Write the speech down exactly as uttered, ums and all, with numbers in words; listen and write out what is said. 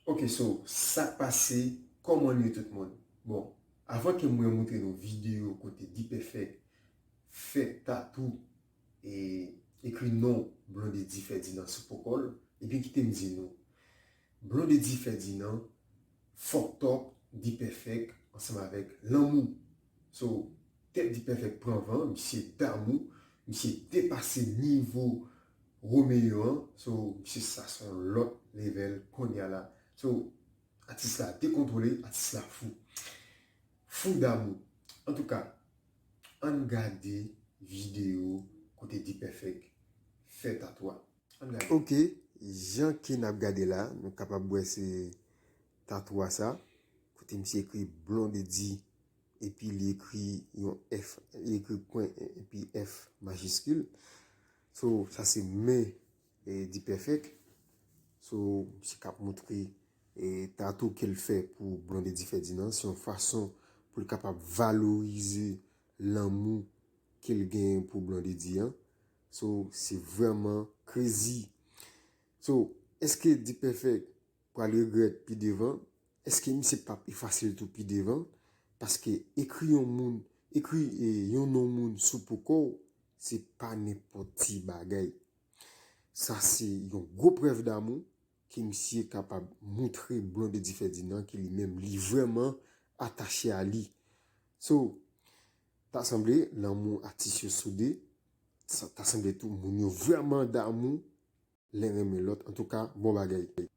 Ok, so, sa k pase, kòman nou ye tout moun? Bon, avan ke mwen montre nou videyo kote D-Perfect fè tatou e ekri non Blondedy Ferdinand sou po kò l, ebyen kite m di nou, Blondedy Ferdinand fucked up D-Perfect ansanm avèk Lanmou. So, tèt D-Perfect pran van, misye damou, misye depase nivo Romeo an. So, misye sa se yon lòt level kounye a la. So, atis la dekontwole, atis la fou. Fou damou. Antouka, ann gade videyo kote D-Perfect fè tatou a. Ann gade. Ok, jan ke n ap gade la, nou kapab wè se tatou a sa, kote misye ekri Blondedy, epi li ekri yon F, li ekri pwen, epi F majiskil. So, sa se men e, D-Perfect. So, misye k ap montre e, tatou ke l fè pou Blondedy Ferdinand. Se yon fason pou l kapab valorize lanmou ke l genyen pou Blondedy an. So, se vrèman crazy. So, èske D-Perfect pral regrèt pi devan? Èske misye p ap efase l tou pi devan? Paske ekri yon moun, ekri e, yon non moun sou po kò w, se pa nenpòt ti bagay. Sa se yon gwo prèv damou ke misye kapab montre Blondedy Ferdinand ke li menm li vrèman atache a li. So, ta sanble lanmou atis yo soude, sa ta sanble tou moun yo vrèman damou, len renmen lòt. Antouka, bon bagay.